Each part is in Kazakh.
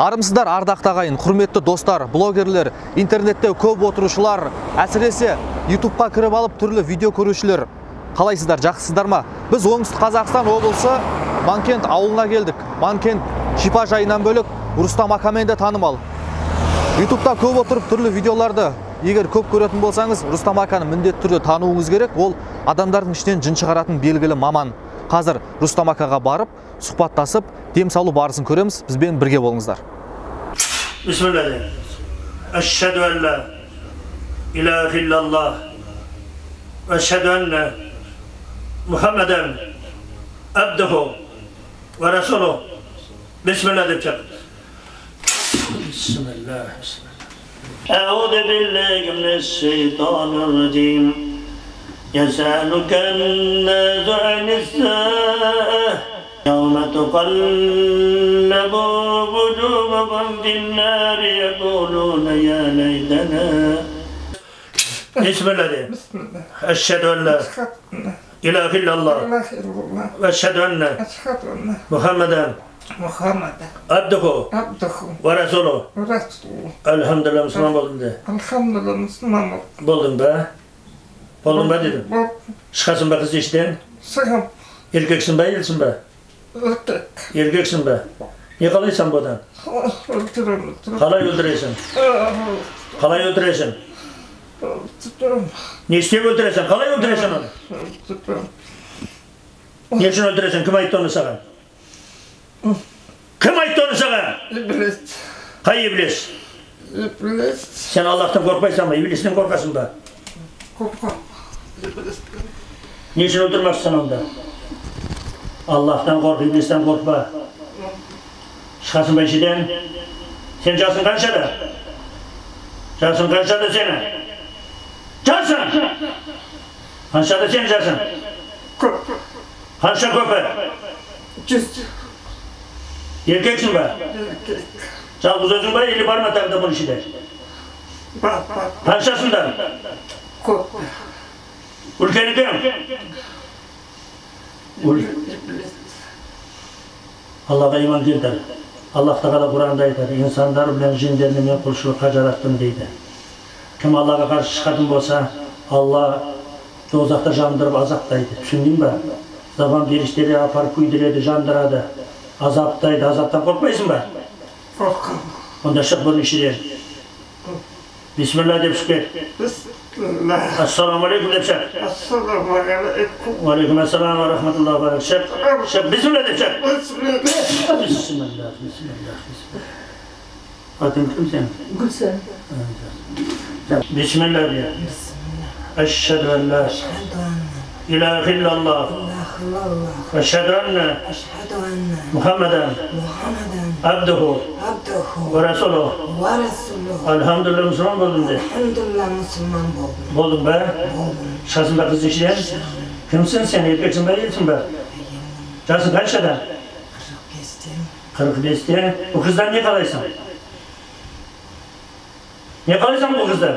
Армысыздар, ардақты ағайын, құрметті достар, блогерлер, интернетте көп отырушылар, әсіресе ютубқа кіріп алып түрлі видео көрушілер. Қалайсыздар, жақсысыздар ма? Біз Оңтүстік Қазақстан облысы Манкент ауылына келдік. Манкент шипажайынан бөлек Рустам акамен де танымал. Ютубта көп отырып түрлі видеоларды егер көп көретін болсаңыз, Рустам аканы міндетті түрде тануыңыз керек. Ол адамдардың ішінен жын шығаратын белгілі маман. Қазір Рустам акаға барып, сұхбаттасып, дем салу барысын көреміз. Бізбен бірге болыңыздар. Бисмиллахи. Ашхаду ан ла илаха иллаллах. Ашхаду анна Мухаммадан абдуху ва расулух. Бисмилlah деп шық. Бисмиллах. أعوذ بالله من الشيطان الرجيم. يسألك الناس عن الساعة يوم تقلب وجوههم في النار يقولون يا ليتنا. بسم الله. أشهد أن لا إله إلا الله وأشهد أن محمدا عبده ورسوله. Elhamdülillah Müslüman oldum de. Elhamdülillah Müslüman oldum. Boldun be. Boldun be dedim. Çıkasın be kız işten. Çıkam. Erkeksin be, değilsin be. Erkek. Erkeksin be. Ne kalıyorsan buradan? Öldürürüm. Kalay öldürüyorsun. Kalay öldürüyorsun. Öldürürüm. Ne isteyip öldürüyorsun? Kalay öldürüyorsun onu. Öldürürüm. Ne için öldürüyorsun? Kim ayıttı onu sana? Kim ayıttı onu sana? İblis. Kay iblis? İblis. Sen Allah'tan korkmaysan mı? İblisten korkasın da. Korkmam. İblisten. Niçin öldürmezsin onda? Allah'tan kork, iblisten korkma. Çıkasın be işiden. Sen casın kanşada. Casın kanşada seni. Casın! Kanşada sen casın. Kork. Kanşa köpe. Cüz. Erkeksin be. Erkek. Жалғыз өзің ба, или бар ма тағы да бұның ішінде? Бар, бар. Қаншасыңдар? Көп. Үлкені кім? Аллаға иман келтір. Аллах тағала Құранда айтады, инсандар білен жиндерді мен құлшылыққа жараттым дейді. Кім Аллаға қарсы шығатын болса, Алла дозақта жандырып азаптайды. Түсіндің ба? Забан періштелер апарып күйдіреді, жандырады, азаптайды. Азаптан қорқпайсың ба? Korkam. Onda şık bunun işidir. Bismillah dep şık et. Bismillah. Esselamu aleyküm dep şık. Esselamu aleyküm. Ve aleyküm esselam ve rahmetullahi ve berekatuhu. Şık. Şık. Bismillah dep şık. Bismillah. Bismillah. Bismillah. Adın kim sen? Gülsen. Bismillah diye. Eşhedü en la ilahe illallah. Eşhedü enne Muhammeden abduhu ve resuluhu. Elhamdülillah Müslüman oldum de. Elhamdülillah Müslüman oldum. Oldun be. Oldum. Çıkasın be kız işten. Kimsin sen? Erkeksin be, değilsin be. Yaşın kaç yaşında? 45'te. 45'te. Bu kızdan ne kalıyorsun? Ne kalıyorsun bu kızdan?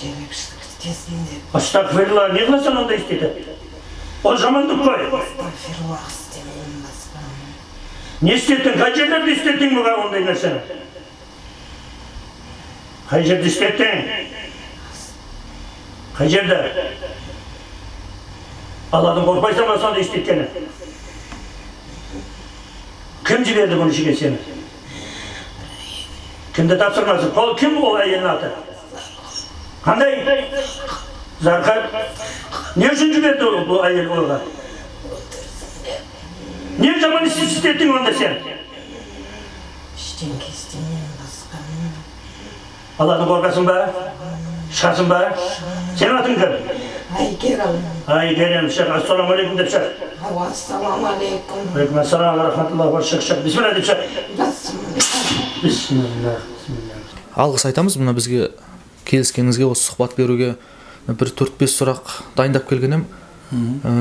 Gereksizlik istesin de. Estağfirullah, ne kılıyorsun onda istedi? O zamanlık koy. Estağfirullah istemeyim başkanım. Ne istedin? Kaç yerlerde istedin bu ondan nesene? Kaç yerde istedin? Kaç yerde? Allah'tan korkmaysan ben sana da istediklerini. Kim ciberdi bunu işi geçeni? Kimde tapsırmasın? Kol kim o elinin atı? Qanday? Zarqat. Ne üçün jiberdi bu ayel oğlan? Ne zaman istedin onda sen? İştenki istemeyim başkanım. Allah'tan korkasın be. Çıkasın be. Senin adın kim? Aygerim. Aygerim. Şık. Esselamu aleyküm dep şık. Esselamu aleyküm. Aleyküm esselam ve rahmetullah ve şık şık. Bismillah dep şık. Bismillah. Bismillah. Bismillah. Алғыс айтамыз мына бізге келіскеніңізге, осы сұхбат беруге. Бір 4-5 сұрақ дайындап келген едім.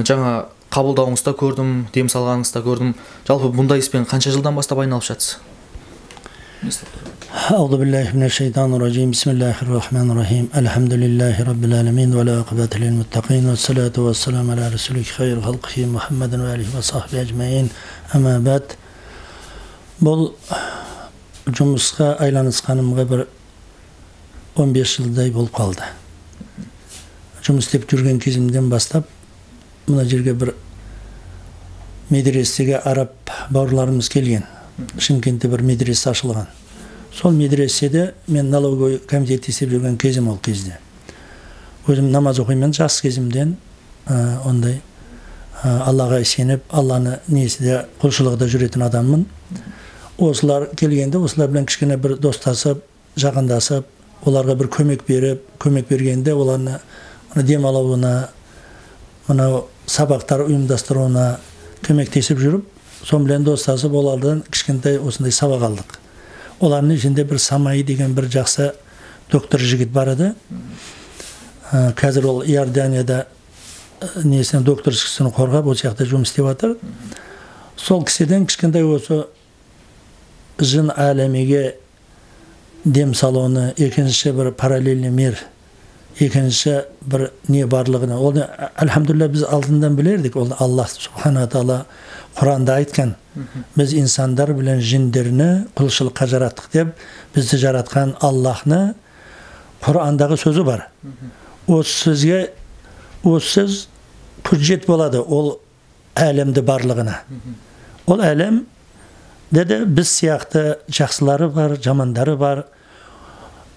Жаңа қабылдауыңызда көрдім, дем салғаныңызда көрдім. Жалпы бұндай іспен қанша жылдан бастап айналып жатсыз? Аузу биллахи минаш-шайтанир-раджим. Бисмиллахир-рахманир-рахим. Элхамдулиллахи раббил аламин ва ла ақибату лил-муттақин вассалату вассаламу аля расулихи хайри халқихи Мухаммадин ва алихи ва сахбихи ажмаин. Амма бад. Бұл Жұмысқа айланысқанымға бір 15 жылдай болып қалды. Жұмыс істеп жүрген кезімден бастап мына жерге бір медресеге араб бауырларымыз келген. Шымкентте бір медресе ашылған. Сол медреседе мен налоговый комитетте істеп жүрген кезім ол кезде. Өзім намаз оқимын жас кезімден, ондай Аллаға сеніп, Алланы несіде құлшылығында жүретін адаммын. Осылар келгенде осылар білән кішкене бір достасып, жақындасып, оларға бір көмек беріп, көмек бергенде оларны дем алуына, мынау сабақтар ұйымдастыруына көмектесіп жүріп, сол білән достасып, олардан кішкентай осындай сабақ алдық. Олардың ішінде бір Самай деген бір жақсы доктор жігіт бар еді. Қазір ол Иорданияда несін докторскісін қорғап, ол жақта жұмыс істеп жатыр. Сол кісіден кішкентай осы жын әлеміге дем салуны, екінші бір параллельный мир, екінші бір не барлығını, оны альхамдулилля біз алдından білердік, ол Аллах субхана тағала Құранда айтқан, біз инсандар білен жіндерні құлшылыққа жараттық деп, бізді жаратқан Аллахны Құрандағы сөзі бар. Осы сөзге, осы сөз хүджет болады ол әлемді барлығына. Ол әлем деді, біз сияқты жақсылары бар, жамандары бар.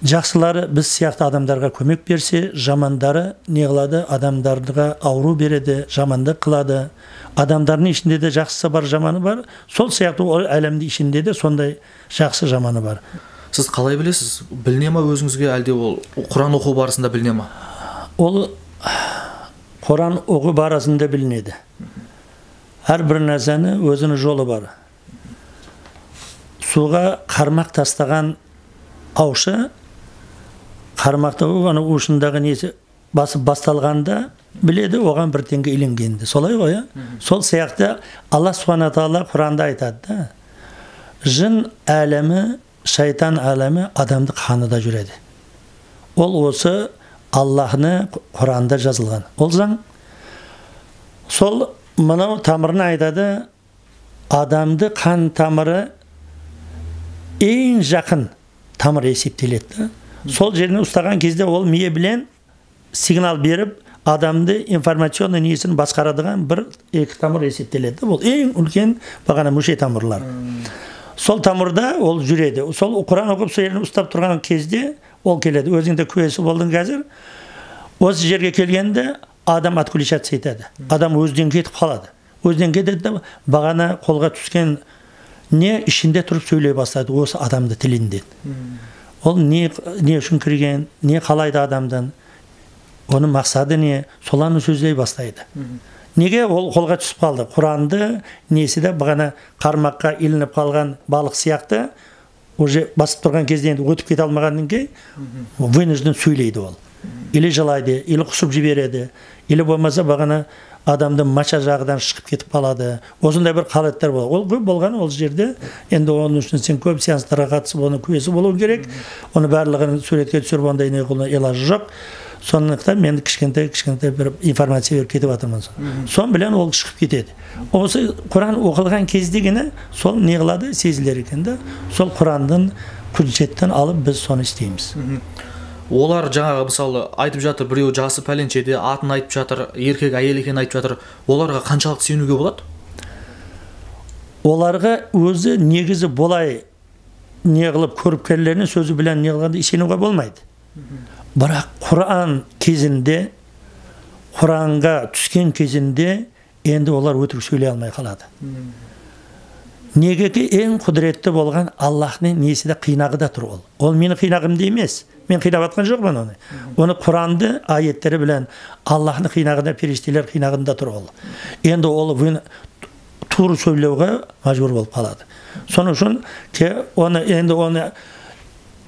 Жақсылары біз сияқты адамдарға көмек берсе, жамандары не қылады? Адамдарға ауру береді, жамандық қылады. Адамдардың ішінде де жақсысы бар, жаманы бар. Сол сияқты ол әлемдің ішінде де сондай жақсы жаманы бар. Сіз қалай білесіз? Біліне ма өзіңізге, әлде ол Құран оқу барысында біліне ма? Ол Құран оқу барысында білінеді. Әрбір нәрсені өзінің жолы бар. Суға қармақ тастаған аушы, қармақты ана ұшындағы несі басып басталғанда біледі, оған бір теңге ілінгенді. Солай ғой, Сол сияқты Алла субхана тағала Құранда айтады да, жын әлемі, шайтан әлемі адамды қаныда жүреді. Ол осы Аллахны Құранда жазылған. Ол заң. Сол мынау тамырына айтады, адамды қан тамыры ең жақын тамыр есептеледі. Сол жеріне ұстаған кезде ол мие білен сигнал беріп, адамды информационный несін басқарадыған бір екі тамыр есептеледі. Ол ең үлкен бағана мүше тамырлар. Сол тамырда ол жүреді. Сол Құран оқып сол жерін ұстап тұрған кезде ол келеді. Өзің де куәсі болдың қазір. Осы жерге келгенде адам отключаться етеді. Адам өзінен кетіп қалады. Өзінен кетеді де бағана қолға түскен не ішінде тұрып сөйлей бастады осы адамды тілінде. Ол не үшін кірген, не қалайды адамдан, оның мақсаты не, соланы сөздей бастайды. Неге ол қолға түсіп қалды? Құранды несі де бағана қармаққа ілініп қалған балық сияқты, уже басып тұрған кезде енді өтіп кете алмағаннан кейін вынужден сөйлейді ол. Или жылайды, или құсып жібереді, или болмаса бағана адамды мача жағынан шығып кетіп қалады. Осындай бір халаттар болады. Ол көп болған ол жерде, енді оның үшін сен көп сеанстарға қатысып, оның куәсі болу керек. Оны барлығын суретке түсіріп, ондай не қылуына илажы жоқ. Сондықтан мен кішкентай бір информация беріп кетіп жатырмын. Сон білен ол шығып кетеді. Осы Құран оқылған кезде ғана сол не қылады, сезілер екен да. Сол Құрандың күншеттен алып біз соны істейміз. Олар жаңағы мысалы айтып жатыр, біреу жасы пәленшеде, атын айтып жатыр, еркек әйел екенін айтып жатыр. Оларға қаншалықты сенуге болады? Оларға өзі негізі болай не қылып көріпкерлерінің сөзі білән не қылғанда сенуге болмайды. Бірақ Құран кезінде, Құранға түскен кезінде енді олар өтірік сөйлей алмай қалады. Негеки ең құдіретті болған Аллахның несі де қинағы да тұр ол. Ол мені қинағымды емес. Мен қинап атқан жоқпын оны. Оны Құранды аяттары білән Аллахның қинағында, періштелер қинағында тұр ол. Енді ол тура сөйлеуге мәжбүр болып қалады. Соның үшін оны енді оны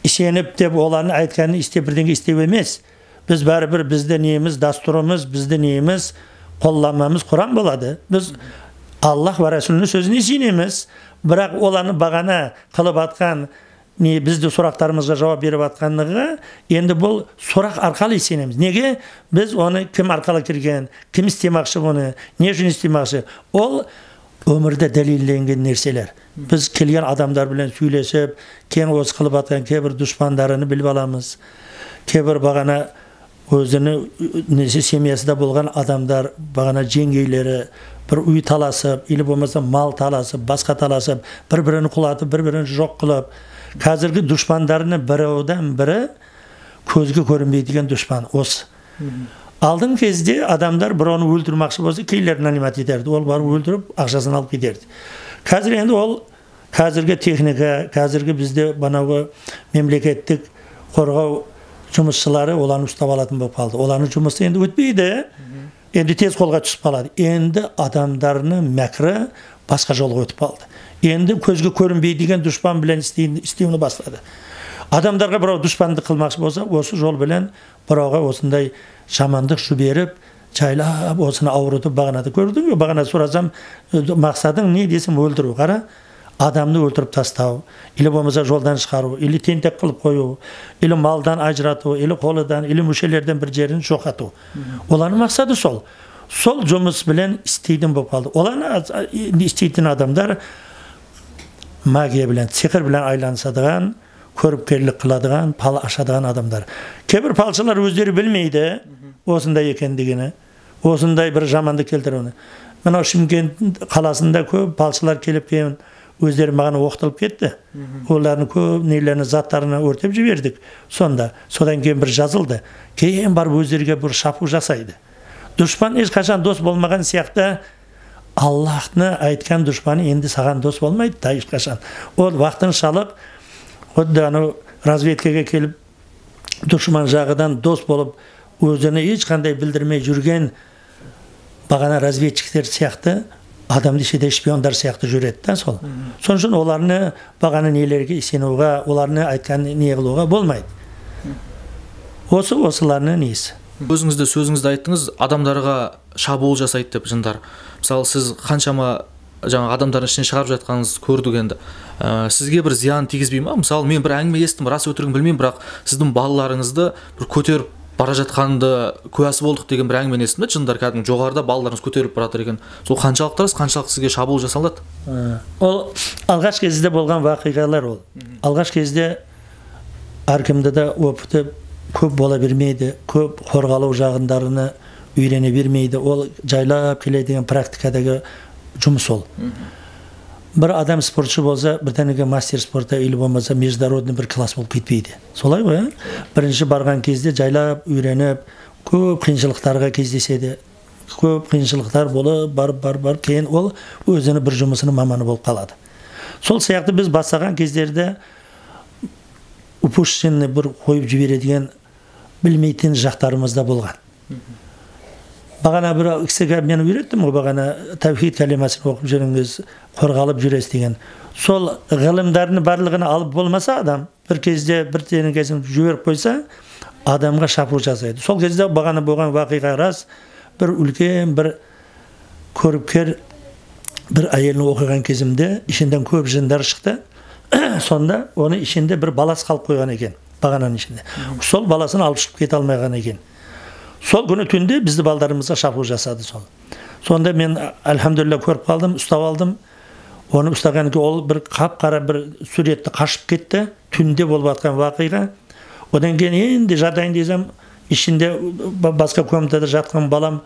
сеніп деп олардың айтқанын істеп бірдеңе істеу емес. Біз бәрібір бізді неміз, дәстүріміз, бізді неміз, қолданмамыз Құран болады. Біз Аллах ва Расулының сөзіне сенеміз, бірақ оланы бағана қылып атқан, не бізді сұрақтарымызға жауап беріп атқанлығы, енді бұл сұрақ арқылы сенеміз. Неге? Біз оны кім арқылы кірген, кім істемақшы оны, не үшін істемақшы? Ол Өмірде дәлелденген нәрселер. Біз келген адамдар білен сөйлесіп, кең осы қылып атқан кейбір дұшпандарыны біліп аламыз. Кейбір бағана өзінің несі семьясында болған адамдар, бағана жеңгейлері бір үй таласып, или болмаса мал таласып, басқа таласып, бір-бірін құлатып, бір-бірін жоқ қылып, қазіргі дұшпандарының біреуден бірі көзге көрінбейдіген дұшпан осы. Алдын кезде адамдар бір оны өлтірмақшы болса, кейлерін нанимать етерді. Ол барып өлтіріп, ақшасын алып кетерді. Қазір енді ол қазіргі техника, қазіргі бізде банағы мемлекеттік қорғау жұмысшылары оланы ұстап алатын болып қалды. Олардың жұмысы енді өтпейді. Енді тез қолға түсіп қалады. Енді адамдарының мәкірі басқа жолға өтіп қалды. Енді көзге көрінбейдіген дұшпан білен істеуini бастады. Адамдарға біреу дұшпандық қылмақшы болса, осы жол білен біреуға осындай жамандық жіберіп, жайлап осыны ауыртып бағанады. Көрдің бе? Бағана сұрасам, мақсадың не десем, өлтіру. Қара, адамды өлтіріп тастау, или болмаса жолдан шығару, или тентек қылып қою, или малдан ажырату, или қолыдан, или мүшелерден бір жерін жоғалту. Олардың мақсаты сол. Сол жұмыс білен істейтін болып қалды. Оларды істейтін адамдар магия білен, сиқыр білен айланысадыған, көріпкерлік қыладыған, пал ашадыған адамдар. Кейбір палшылар өздері білмейді осындай екендігini, осындай бір жамандық келтіруini. Мынау Шымкент қаласында көп палшылар келіп кейін өздері маған оқытылып кетті. Олардың көп нелерін, заттарына өртеп жібердік. Сонда, содан кейін бір жазылды. Кейін барып өздеріге бір шапу жасайды. Дұшпан ешқашан дос болмаған сияқты, Аллахны айтқан дұшпаны енді саған дос болмайды да ешқашан. Ол уақытыншалық құдды анау разведкаға келіп дұшман жағыдан дос болып өзіне ешқандай білдірмей жүрген бағана разведчиктер сияқты адамды ішінде шпиондар сияқты жүреді да сол. Сол үшін оларны бағана нелерге сенуға, оларны айтқан не қылуға болмайды. Осы осыларының несі. Өзіңізді сөзіңізді айттыңыз, адамдарға шабуыл жасайды деп жындар. Мысалы, сіз қаншама жаңағы адамдардың ішінен шығарып жатқаныңызды көрдік енді. Сізге бір зиян тигізбей ма? Мысалы, мен бір әңгіме естідім, рас өтірігін білмеймін, бірақ сіздің балаларыңызды бір көтеріп бара жатқанды куәсі болдық деген бір әңгімені естідім де, жындар кәдімгі жоғарыда балаларыңыз көтеріліп бара жатыр екен. Сол қаншалықты рас, қаншалықты сізге шабуыл жасалады? Ол алғаш кезде болған уақиғалар ол. Алғаш кезде әркімде де опыты көп бола бермейді, көп қорғалу жағындарını үйрене бермейді. Ол жайлап келедіген практикадағы жұмыс ол. Бір адам спортшы болса, бірдеңеге мастер спорта или болмаса международный бір класс болып кетпейді. Солай ғой, ә? Бірінші барған кезде жайлап үйреніп, көп қиыншылықтарға кездеседі. Көп қиыншылықтар болып, барып, барып, барып, кейін ол өзінің бір жұмысының маманы болып қалады. Сол сияқты біз бастаған кездерде упущенный бір қойып жібередіген білмейтін жақтарымыз да болған. Бағана бір кісіге мен үйреттім ғой, бағана тәухид кәлимасын оқып жүріңіз, қорғалып жүресіз деген. Сол ғылымдардың барлығын алып болмаса адам, бір кезде бір тереңгесін жіберіп қойса, адамға шапу жасайды. Сол кезде бағана болған уақиға рас, бір үлкен бір көріпкер бір әйелін оқыған кезімде ішінден көп жындар шықты. Сонда оның ішінде бір баласы қалып қойған екен, бағананың ішінде. Сол баласын алып шығып кете алмаған екен. Сол күні түнде бізді балдарымызға шапу жасады сол. Сонда мен альхамдулилля көріп қалдым, ұстап алдым. Оны ұстаған кейін ол бір қап-қара бір суретті қашып кетті. Түнде болып жатқан уақиға. Одан кейін енді жатайын десем, ішінде басқа комнатада жатқан балам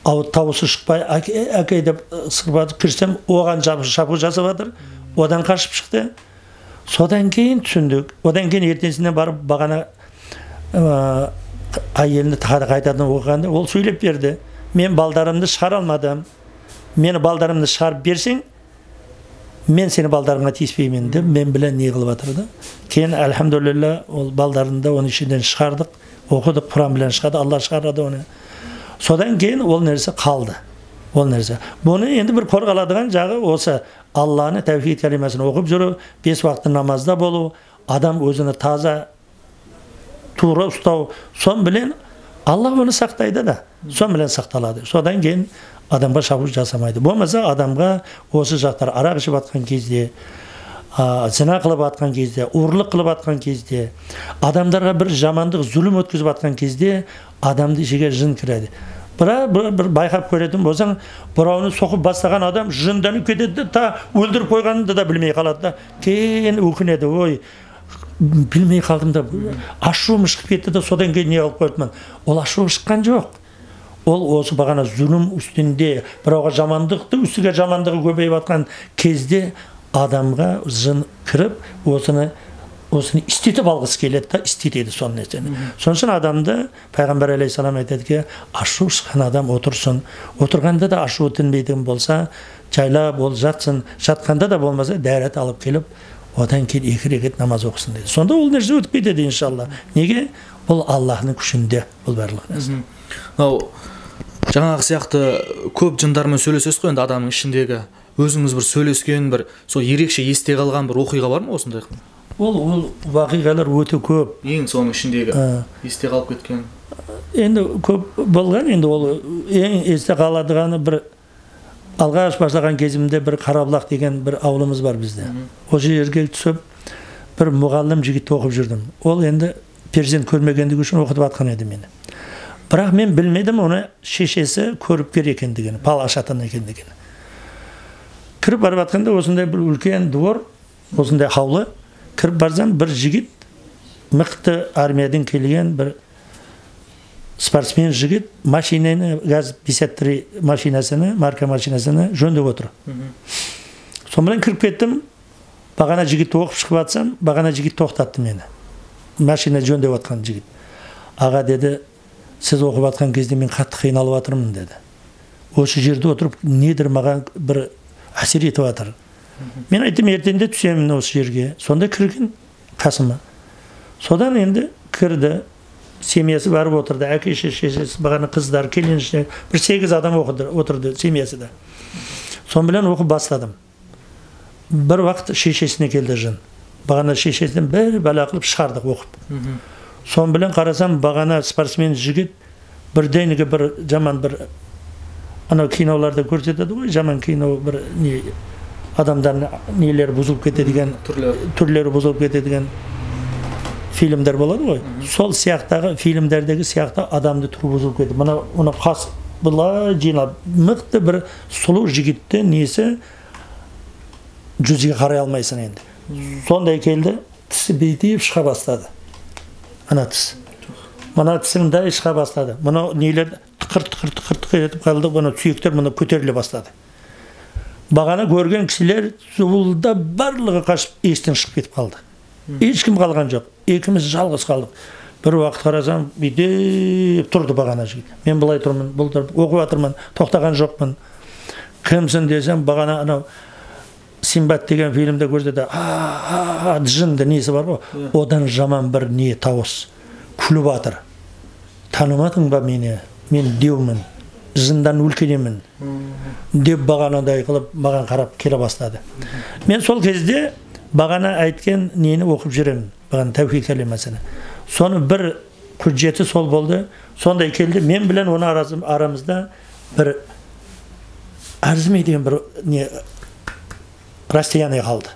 дауысы шықпай, әке, әке деп сырбатып кірсем, оған шапу жасап жатыр. Одан қашып шықты. Содан кейін түсіндік. Одан кейін ертесіне барып бағана әйелini тағы қайтадан оқығанда ол сөйлеп берді. Мен балдарымды шығара алмадым. Мені балдарымды шығарып берсең, мен сені балдарыңа тиіспеймін деп мен білен не қылып жатыр да. Кейін альхамдулилля ол балдарымды оның ішінен шығардық, оқыдық, Құран білен шығады, Алла шығарады оны. Содан кейін ол нәрсе қалды. Ол нәрсе. Бұны енді бір қорғаладыған жағы осы Алланы тәухид кәлимасын оқып жүру, бес уақыт намазда болу, адам өзіні таза тура ұстау, сон білен Алла оны сақтайды да, сон білен сақталады. Содан кейін адамға шабуыл жасамайды. Болмаса адамға осы жақтар арақ ішіп атқан кезде, зина қылып атқан кезде, ұрлық қылып атқан кезде, адамдарға бір жамандық, zulüm өткізіп атқан кезде адамды ішіге жын кіреді. Бірақ бір байқап көретін болсаң, бұрауны соқып бастаған адам жынданып кетеді, та өлдіріп қойғанын да білмей қалады да. Кейін өкінеді, ой, білмей қалдым да, ашуым шығып кетті да, содан кейін не алып қойдым. Ол ашуы шыққан жоқ. Ол осы бағана zulüm үстінде, бірауға жамандықты, үстіге жамандығы көбейіп жатқан кезде адамға жын кіріп, осыны істетіп алғысы келеді да, істетеді сол нәрсені. Сол үшін адамды Пайғамбар алейхиссалам айтады ки, ашу шыққан адам отырсын. Отырғанда да ашуы тынбайтын болса, жайлап ол жатсын, жатқанда да болмаса дәрет алып келіп, одан кейін 2 рекет намаз оқысын дейді. Сонда ол нәрсе өтіп кетеді иншалла. Неге? Бұл Аллаһның күшінде, бұл барлық нәрсе. Мынау жаңағы сияқты көп жындармен сөйлесесіз ғой енді адамның ішіндегі. Өзіңіз бір сөйлескен, бір сол ерекше есте қалған бір оқиға бар ма осындай? Ол уақиғалар өте көп. Ең соның ішіндегі есте қалып кеткен. Енді көп болған, енді ол ең есте қаладығаны бір алғаш бастаған кезімде бір Қарабұлақ деген бір ауылымыз бар бізде. Осы жерге түсіп бір мұғалім жігітті оқып жүрдім. Ол енді перзент көрмегендігі үшін оқытып жатқан еді мені. Бірақ мен білмедім оны шешесі көріпкер екендігін, пал ашатын екендігін. Кіріп барып жатқанда осындай бір үлкен двор, осындай хаулы. Кіріп барсам бір жігіт, мықты армиядан келген бір спортсмен жігіт, машинаны, ГАЗ 53 машинасыны, марка машинасыны жөндеп отыр. Сонымен кіріп кеттім, бағана жігітті оқып шығып жатсам, бағана жігіт тоқтатты мені. Машина жөндеп жатқан жігіт. Аға деді, сіз оқып жатқан кезде мен қатты қиналып жатырмын деді. Осы жерде отырып недір маған бір әсер етіп жатыр. Мен айттым, ертеңде түсемін осы жерге. Сонда кірген қасыма. Содан енді кірді, семьясы барып отырды, әке шешесі, бағана қыздар, келіншек, бір 8 адам отырды семьясы да. Сонымен оқып бастадым. Бір уақыт шешесіне келді жын. Бағана шешесінен бір бәле қылып шығардық оқып. Сонымен қарасам, бағана спортсмен жігіт бірдеңеге бір жаман бір анау киноларда көрсетеді ғой, жаман кино бір не адамдардың нелері бұзылып кетеді, түрлері бұзылып кетеді фильмдер болады ғой. Сол сияқтағы фильмдердегі сияқты адамды түрі бұзылып кетеді. Мына оны қас былай жиналып, мықты бір сұлу жігітті несі жүзге қарай алмайсың енді. Сондай келді, тісі бейтиіп шыға бастады. Ана тіс. Мына тісіңдай шыға бастады. Мына нелер тықыр тықыр тықыр тықыр етіп қалды, мына сүйектер мына көтеріле бастады. Бағана көрген кісілер зуылда барлығы қашып естен шығып кетіп қалды. Ешкім қалған жоқ. Екіміз жалғыз қалдық. Бір уақыт қарасам, бүйтіп тұрды бағана жігіт. Мен былай тұрмын, бұл тұрып, оқып жатырмын, тоқтаған жоқпын. Кімсің десем, бағана анау Симбад деген фильмде көрсетеді. Жынды несі бар ғой. Одан жаман бір не тауыс. Күліп жатыр. Танымадың ба мені? Мен деумін. Жындан үлкенемін деп бағанадай қылып маған қарап келе бастады. Мен сол кезде бағана айткен нені оқып жүремін, бағана тәухид кәлимасыны. Соны бір хүджеті сол болды. Сондай келді, мен білен оны арамызда бір арзымай деген бір не расстояние қалды.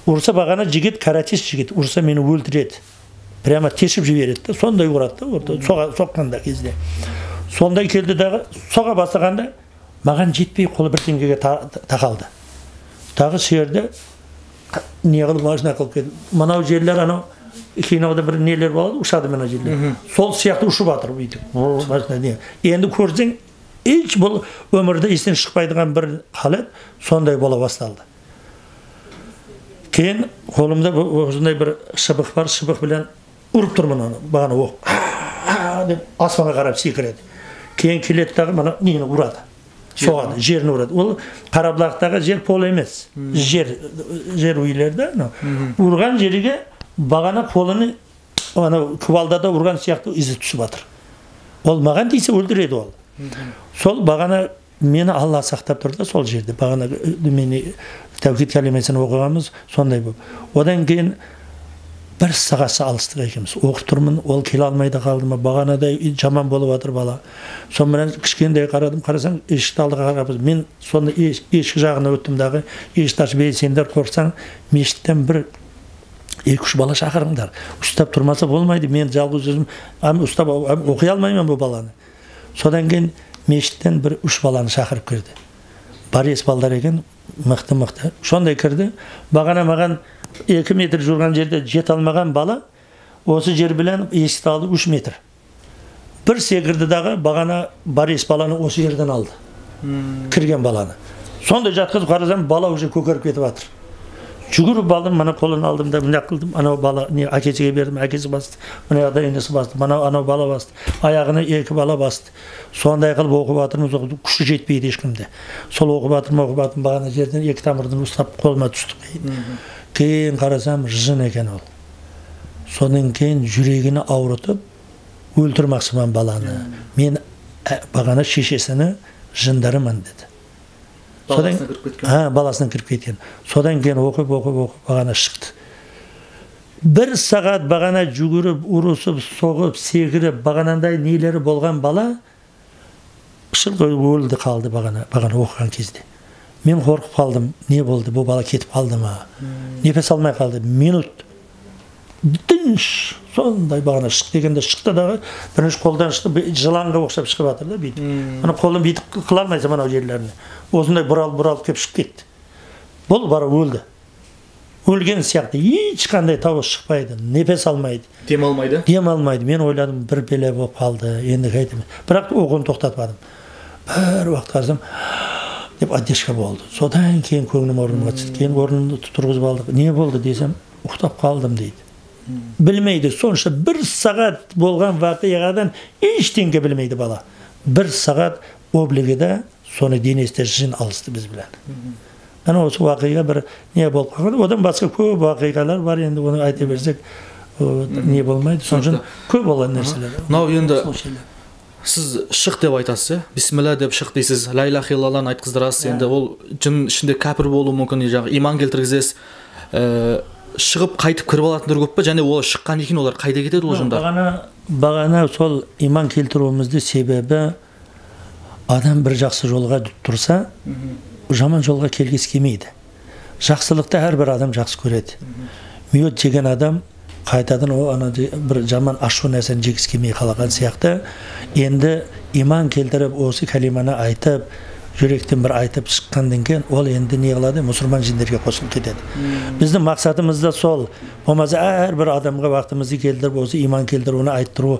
Ұрса бағана жігіт, каратист жігіт, ұрса мені өлтіреді. Прямо тесіп жібереді, сондай ұрады да, соққанда кезде. Сондай келді дағы, соға бастағанда маған жетпей қолы бір теңгеге тақалды. Тағы жерде не қылып машина қылып кетті. Мынау жерлер анау кинода бір нелер болады, ұшады мына жерлер. Сол сияқты ұшып жатыр бүйтіп. Машина не. Енді көрсең, еш бұл өмірде естен шықпайтын бір халат сондай бола басталды. Кейін қолымда осындай бір шыбық бар, шыбық білен ұрып тұрмын оны, бағана оқ деп аспанға қарап секіреді. Кейін келеді дағы мына нені ұрады, соғады, жерін ұрады. Ол Қарабұлақтағы жер пол емес, жер үйлерді. Ұрған жерге бағана қолını анау кувалдада ұрған сияқты ізі түсіп жатыр. Ол маған тисе өлтіреді ол. Сол бағана мені Алла сақтап тұрды сол жерде. Бағана мені тәухид кәлимесін оқығанбыз, сондай болып. Одан кейін бір сағасы алыстық екенбіз. Оқып тұрмын, ол келе алмай да қалды ма, бағанадай жаман болып жатыр бала. Сонымен кішкентай қарадым, қарасаң есікті алдыға қарап, мен соны есік жағына өттім дағы, есікті ашып, ей сендер қорықсаң, мешіттен бір 2-3 бала шақырыңдар. Ұстап тұрмаса болмайды, мен жалғыз өзім ұстап оқи алмаймын бұл баланы. Содан кейін мешіттен бір 3 баланы шақырып кірді. Борис балдар екен, мықты-мықты. Сондай кірді. Бағана маған 2 метр жүрген жерде жете алмаған бала осы жер білен есікті алды 3 метр. Бір секірді дағы бағана Борис баланы осы жерден алды. Кірген баланы. Сондай жатқызып қарасам, бала уже көкеріп кетіп жатыр. Жүгіріп алдым, мына қолын алдым да мына қылдым, анау бала не әкесіге бердім, әкесі басты, мына жақта інісі басты, мынау анау бала басты, аяғына 2 бала басты. Сондай қылып оқып жатырмыз, күші жетпейді ешкімде. Сол оқып жатырмын, бағана жерден 2 тамырдан ұстап қолыма түсті. Кейін қарасам, жын екен ол. Содан кейін жүрегini ауыртып өлтірмақшымын баланы. Мен бағана шешесіні жындарымын деді. Баласына кіріп кеткен. Баласына кіріп кеткен. Содан кейін оқып бағана шықты. 1 сағат бағана жүгіріп, ұрысып, соғып, секіріп, бағанандай нелері болған бала шырқ өлді қалды бағана оқыған кезде. Мен қорқып қалдым. Не болды? Бұл бала кетіп қалды ма? Нефес алмай қалды. Минут. Дінш. Сондай бағана шық дегенде шықты дағы, бірінші қолдан шықты, жыланға ұқсап шығып жатыр да бүйтіп. Мына қолын бүйтіп қыла алмайсың мынау жерлеріне. Осындай бұралып келіп шығып кетті. Бұл бара өлді. Өлген сияқты ешқандай дауыс шықпайды, нефес алмайды. Дем алмайды? Дем алмайды. Мен ойладым, бір беле болып қалды, енді қайтемін. Бірақ оқуын тоқтатпадым. Бір уақыт қарасам, деп одежка болды. Содан кейін көңілім орнына түсті. Кейін орнымды тұрғызып алдық. Не болды десем, ұйықтап қалдым дейді. Білмейді, сонша 1 сағат болған вақиғадан ештеңе білмейді бала. 1 сағат облигіде соны денесінде жын алысты біз білен. Ана осы вақиға бір не болып қалған. Одан басқа көп вақиғалар бар, енді оны айта берсек не болмайды. Соның үшін көп болған нәрселер. Мынау енді сіз шық деп айтасыз, бисмилла деп шық дейсіз, ла илаха иллалланы айтқыздырасыз. Енді ол жын ішінде кәпір болуы мүмкін, жаңағы иман келтіргізесіз. Шығып қайтып кіріп алатындар көп пе? Және ол шыққан екен олар қайда кетеді ол жындар? Бағана сол иман келтіруімізді себебі адам бір жақсы жолға тұрса, жаман жолға келгісі келмейді. Жақсылықты әрбір адам жақсы көреді. Мүйет жеген адам қайтадан о ана бір жаман ашу нәрсені жегісі келмей қалған сияқты. Енді иман келтіріп осы кәлиманы айтып, жүректен бір айтып шыққаннан кейін ол енді не қылады? Мұсылман жіндерге қосылып кетеді. Біздің мақсатымыз да сол. Болмаса әрбір адамға уақытымызды келтіріп, осы иман келтіруіне айттыру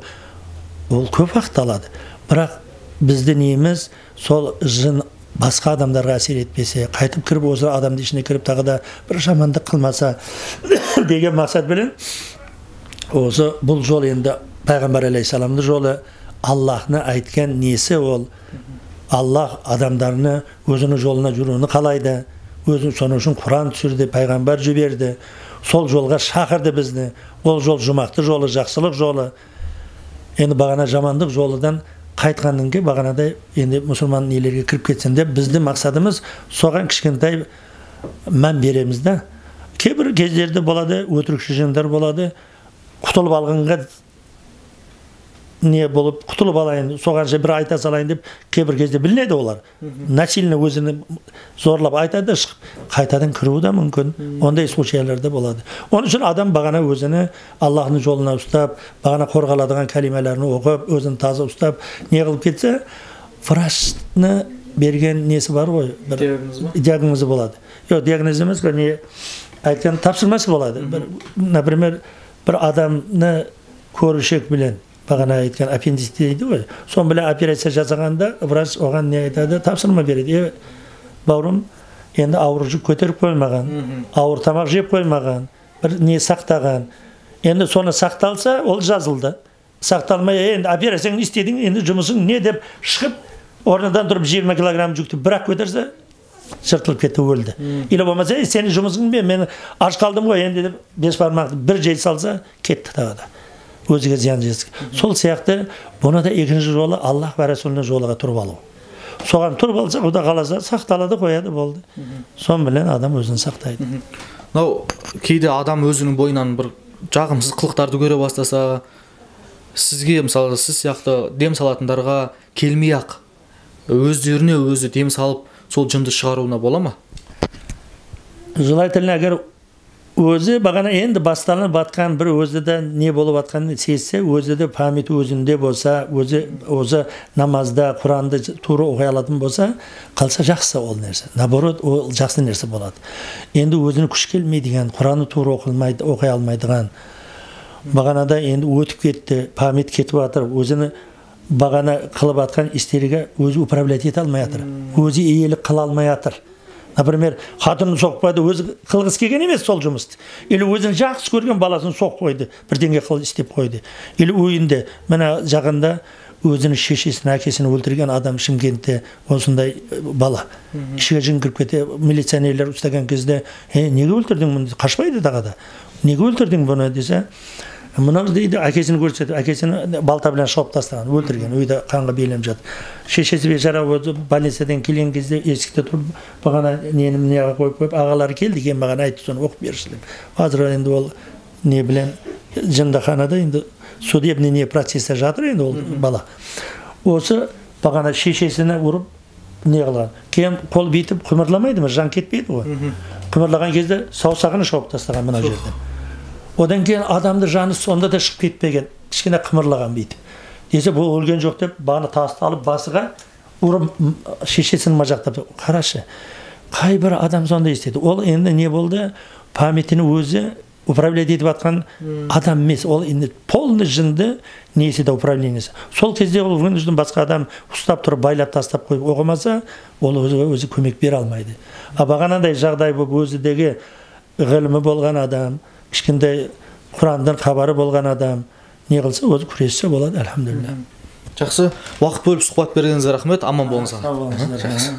ол көп уақыт алады. Бірақ біздің неміз сол жын басқа адамдарға әсер етпесе, қайтып кіріп осы адамның ішіне кіріп тағы да бір жамандық қылмаса деген мақсат білен осы бұл жол енді Пайғамбар алейхиссаламның жолы, Аллахны айтқан несі ол. Аллах адамдарны өзінің жолына жүруін қалайды. Өзі соның үшін Құран түсірді, пайғамбар жіберді. Сол жолға шақырды бізді. Ол жол жұмақты жолы, жақсылық жолы. Енді бағана жамандық жолыдан қайтқаннан кейін бағанадай енді мұсылман нелерге кіріп кетсін деп біздің мақсатымыз соған кішкентай мән береміз да. Кейбір кездерде болады, өтірікші жындар болады. Құтылып алғанға не болып құтылып алайын, соғанша бір айта салайын деп кейбір кезде білінеді олар. Насильно өзіні зорлап айтады, шығып қайтадан кіруі де мүмкін. Ондай случайлар да болады. Оның үшін адам бағана өзіні Аллахның жолына ұстап, бағана қорғаладыған кәлимәлерін оқып, өзін таза ұстап, не қылып кетсе, врачны берген несі бар ғой, бір диагнозы болады. Жоқ, диагноз емес, не айтқан тапсырмасы болады. Бір, например, бір адамны көрішек білен бағана айтқан аппендицит дейді ғой, соны біле операция жасағанда врач оған не айтады, тапсырма береді. Бауырым, енді ауыр жүк көтеріп қоймаған, ауыр тамақ жеп қоймаған, бір не сақтаған. Енді соны сақталса, ол жазылды. Сақталмай, енді операцияңды істедің, енді жұмысың не деп шығып, орнынан тұрып 20 килограмм жүкті бірақ көтерсе, жыртылып кетті, өлді. Или болмаса, сенің жұмысың мен, мен аш қалдым ғой енді деп бес бармақты бір жей салса, кетті тағы да. Өзіге зиян жеткізді. Сол сияқты бұны да екінші жолы Аллах вә Расулының жолыға тұрып алу. Соған тұрып алса, Құда қаласа, сақталады, қояды, болды. Сонымен білен адам өзін сақтайды. Мынау кейде адам өзінің бойынан бір жағымсыз қылықтарды көре бастаса, сізге мысалы сіз сияқты дем салатындарға келмей ақ өздеріне өзі дем салып сол жынды шығаруына бола ма? Желательно, егер Өзі бағана енді басталып батқан бір өзі де не болып жатқанын сезсе, өзі де память өзінде болса, өзі намазда Құранды тура оқи алатын болса, қалса жақсы ол нәрсе. Наоборот, ол жақсы нәрсе болады. Енді өзіне күш келмейдіген, Құранды тура оқылмайды, оқи алмайдыған. Бағанада енді өтіп кетті, память кетіп жатыр, өзіні бағана қылып жатқан істерге өзі управлять ете алмай жатыр. Өзі иелік қыла алмай жатыр. Например, қатынын соғып қойды, өзі қылғысы келген емес сол жұмысты. Или өзін жақсы көрген баласын соғып қойды, бірдеңе қыл істеп қойды. Или үйінде, мына жақында өзінің шешесін, әкесін өлтірген адам Шымкентте осындай бала. Ішіге жын кіріп кете, милиционерлер ұстаған кезде, неге өлтірдің бұны? Қашпайды тағы да. Неге өлтірдің бұны десе, мынау дейді, әкесін көрсетіп, әкесін балта білән шауып тастаған, өлтірген, үйде қанға беленіп жатыр. Шешесі бейшара өзі больницадан келген кезде есікте тұрып, бағана нені мынаяға қойып қойып, ағалары келді, кейін маған айтты, соны оқып берші деп. Қазір енді ол не білән жындаханада енді судебный не процесте жатыр енді ол бала. Осы бағана шешесіне ұрып не қылған. Кейін қол бүйтіп қымырламайды ма, жан кетпейді ғой. Қымырлаған кезде саусағын шауып тастаған мына жерден. Одан кейін адамды жаны сонда да шығып кетпеген, кішкене қымырлаған бүйтіп. Десе, бұл өлген жоқ деп, бағана тасты алып басыға ұрып шешесін мажақтап. Қарашы, қай бір адам сондай істеді. Ол енді не болды? Памятini өзі управлять етіп жатқан адам емес. Ол енді полный жынды несі де управлениесі. Сол кезде ол вынужден басқа адам ұстап тұрып байлап тастап қойып оқымаса, ол өзі көмек бере алмайды. А бағанағыдай жағдай болып өзідегі ғылымы болған адам, кішкентай Құрандан хабары болған адам не қылса өзі күрессе болады, альхамдулилля. Жақсы, уақыт бөліп сұхбат бергеніңізге рахмет, аман болыңыз. Сау болыңыздар.